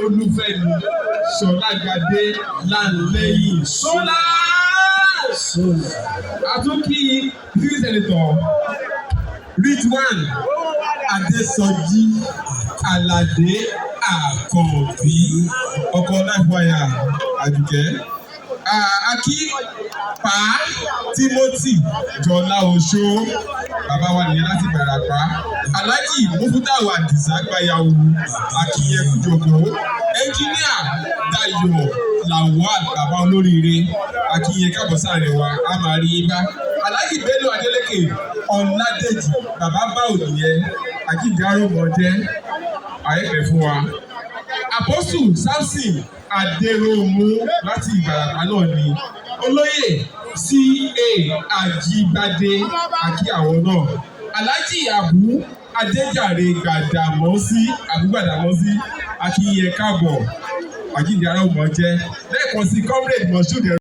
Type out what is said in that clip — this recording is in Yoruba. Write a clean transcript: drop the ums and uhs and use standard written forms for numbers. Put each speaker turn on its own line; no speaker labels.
Olúfẹ́mi Ṣọlágbadé Láńlẹ́yìn Ṣọlá. Àtúnkì civil senator Ridwan Adésọjí Aládé Àkànbí, ọkọ láìpẹ́ Àdùkẹ́. Akí Pa Timothy Jọlá Oṣó, bàbá wa nìyẹn láti Ìbàràpá. Alhaji Mufutau Adisa Gbayawu, akínyẹ kújọkọ. Ẹnjíníà Dayọ̀ Lawal, bàbá olóríire, akínyẹ káàbọ̀ sáré wa, a máa rí yín bá. Alhaji Bello Adeleke Ọládèjì, bàbá báwo nìyẹn, àjíǹde mọ̀jẹ́ àyẹ̀fẹ̀ fún wa. Apostle Samson Adéròmù láti Ìbàràpá náà ni. Olóyè C.A. Ajíbádé, àkí àwọn náà. Alhaji Abu Adéjàre Gbàdàmọ́sí, Abu Gbàdàmọ́sí, akínyẹ káàbọ̀, àjíǹde ara ò mọ̀ jẹ́. Lẹ́ẹ̀kan sí, Comrade Moshood.